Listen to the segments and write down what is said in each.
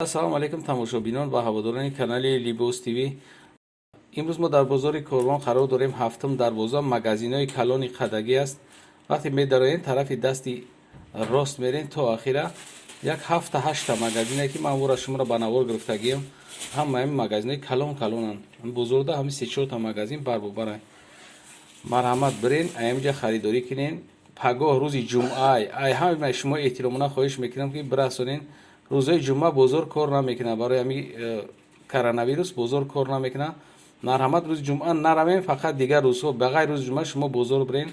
Ассалому алайкум, тамошобинон ва ҳаводорони канали Либос ТВ. Имрӯз мо дар бозори Корвон қарор дорем. Ҳафтум дарвоза, магазинҳои калони қадагӣ аст. Вақте медароем, тарафи дасти рост мерем то ахира, як ҳафта ҳашта магазине, ки ман вора шуморо ба навор гирифтагием. Ҳамаи магазинҳои калон калонанд. Бузурда ҳами се чорта магазин барбобарай. Марҳамат, бирен, аямиҷа харидорӣ кунен. Пагоҳ рӯзи ҷумъа, ай ҳамаи шумо эҳтиромона хоҳиш мекунам, ки бирасонен. Рӯзҳои ҷумъа бозор кор намекунад, барои ҳами коронавирус бозор кор намекунад. Марҳамат, рӯзи ҷумъа наравем, фақат дигар рӯзҳо, ба ғайр рӯзи ҷумъа, шумо бозор бирен,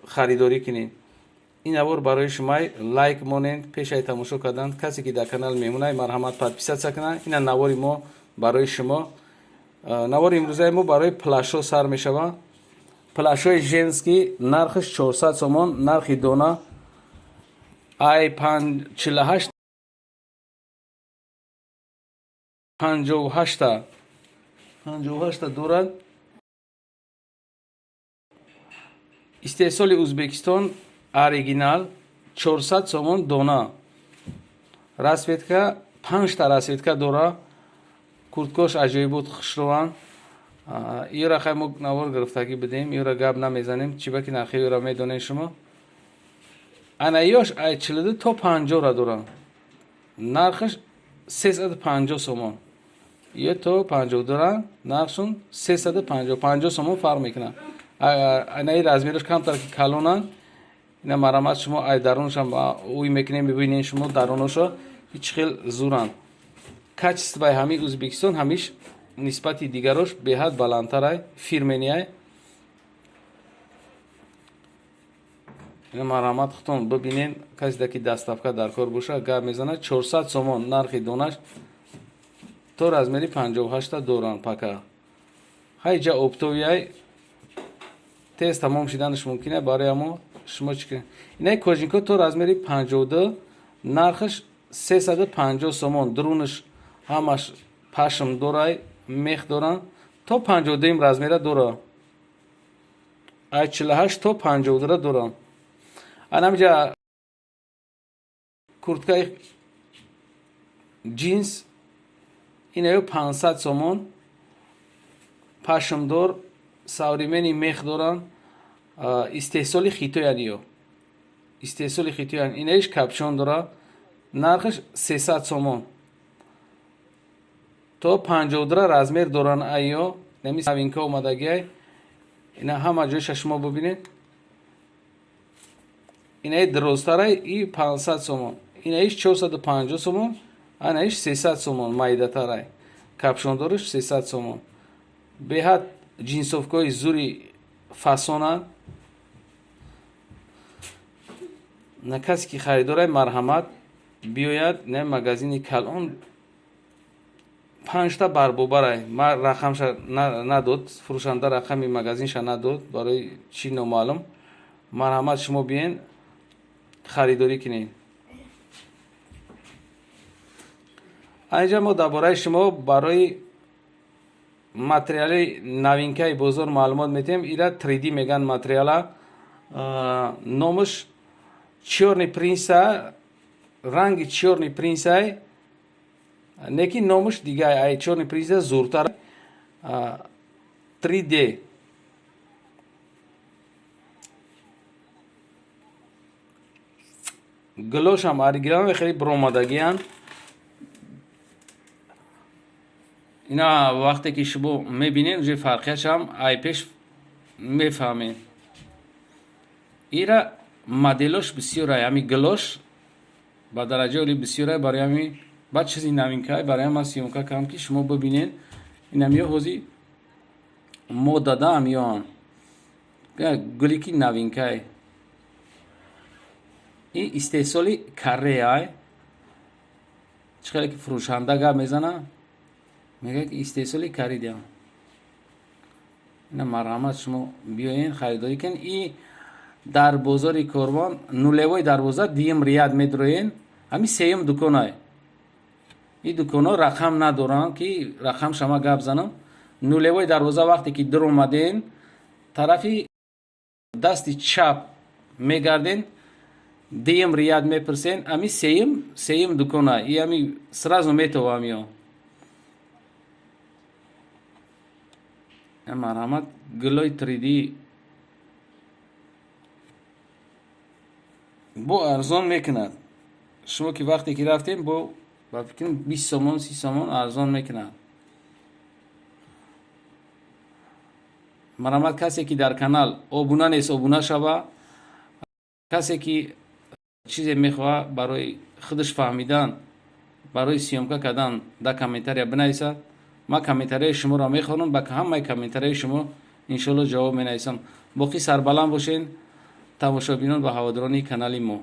харидорӣ кунед. Ин навор барои шумай, лайк монед пешаи тамошо кардан. Касе ки дар канал мемонай, марҳамат, подписаться кунад. Ина навори мо барои шумо. Навори имрӯзаи мо барои плащҳо сар мешавад. Плащҳои женский нархаш 400 сомон, нархи дона, ай 48, 58-та, 58-та дорад. Истеҳсоли Ӯзбекистон, оригинал, 400 сомон дона. Расцветка панҷта расцветка дора. Курткош аҷоибот, хушрӯанд. Иёра хай мо навор гирифтагӣ будем, иёра гап намезанем, чиба ки нархи иёра медонед шумо. Ана ёш ай 42 то 50-ра дора, нархаш 350 сомон. Ё то 52-ра, нархшон 350, 50 сомон фарқ мекунад. Анаи размераш камтар ки калонанд. Ина марҳамат, шумо ай дарунашам ӯй мекунем, бибинед шумо даруношо, чӣ хел зуранд. Качествои ҳамаи Ӯзбекистон ҳамиш нисбати дигарош беҳад баландтарай, фирменный. Ина марҳамат, худтон бибинед. Каседа ки доставка дар кор боша, гап мезанад. 400 сомон нархи донаш, то размери 58-та доранд. Пака ҳай ҷа оптовый, тез тамом шиданаш мумкин е. Барои ҳамо шумо чӣ кунед? Инаи кожанка то размери 52, нархаш 350 сомон. Дурунаш ҳамаш пашм дорай, мех доранд. То 52-им размера дора, ай 48 то 52-ра доранд. Анамиҷа курткаи ҷинс, инаё 500 сомон, пашмдор, современный, мех доранд. Истеҳсоли Хитоян, ё истеҳсоли Хитоян. Инаиш капюшон дора, нархаш 300 сомон. То 52-ра размер доранд. Айё нами новинка омадагиай. Ина ҳама ҷойша шумо бибинед. Инаи дирозтарай, и 500 сомон, инаиш 450 сомон, анаиш 300 сомон. Майдатарай, капюшондориш 300 сомон. Беҳад ҷинсовкаҳои зури фасонанд. На касе ки харидорай, марҳамат, биёяд. На магазини калон, панҷта барбобарай. Ма рақамша надод фурӯшанда, рақами магазинша надод, барои чӣ номаълум. Марҳамат, шумо биен, харидорӣ кунед. Анҷа мо дар бораи шумо барои материали новинкаи бозор маълумот метиҳем. Ира 3D меган материала, номаш чёрный принса, ранги чёрный принсай, неки номаш дигай, ай чёрный принса зуртар, 3D. Гулошам оригинал, хеле биромадагиянд. Ина вақте ки шумо мебинед, уже фарқиятшам ай пеш мефаҳмед. Ира моделош бисёрай, ҳами гилош ба дараҷаи оли бисёрай. Барои ҳами баъд чизи новинкай, барои ҳам ман съёмка кардам, ки шумо бибинед. Инамиё ҳози модада ҳамиёам гуле ки новинкай. Ин истеҳсоли Кореяй. Чӣ хеле ки фурӯшанда гап мезана, мегӯяд, ки истеҳсоли Корея. Ина марҳамат, шумо биёен, харидорӣ кунед. И дар бозори Корвон, нулевой дарвоза, дуюм ряд медроен, ҳами сеюм дуконай. Ин дуконҳо рақам надоранд, ки рақам шама гап занам. Нулевой дарвоза вақте ки дуромаден, тарафи дасти чап мегарден. Дуюм ряд мепурсен, ами сеюм дукона и ами сразу метовам ё. Марҳамат, гулои 3D бо арзон мекунад. Шумо ки вақте ки рафтем, бо ба фикрам 20 сомон, 30 сомон арзон мекунад. Марҳамат, касе ки дар канал обуна нест, обуна шава. Касе ки чизе мехоҳад барои худаш фаҳмидан, барои съёмка кардан, дар комментария бинависад. Ман комментарияи шуморо мехонам, ба ҳамаи комментарияи шумо иншоалло ҷавоб менависам. Боқӣ сарбаланд бошен, тамошобинон ва ҳаводорони канали мо.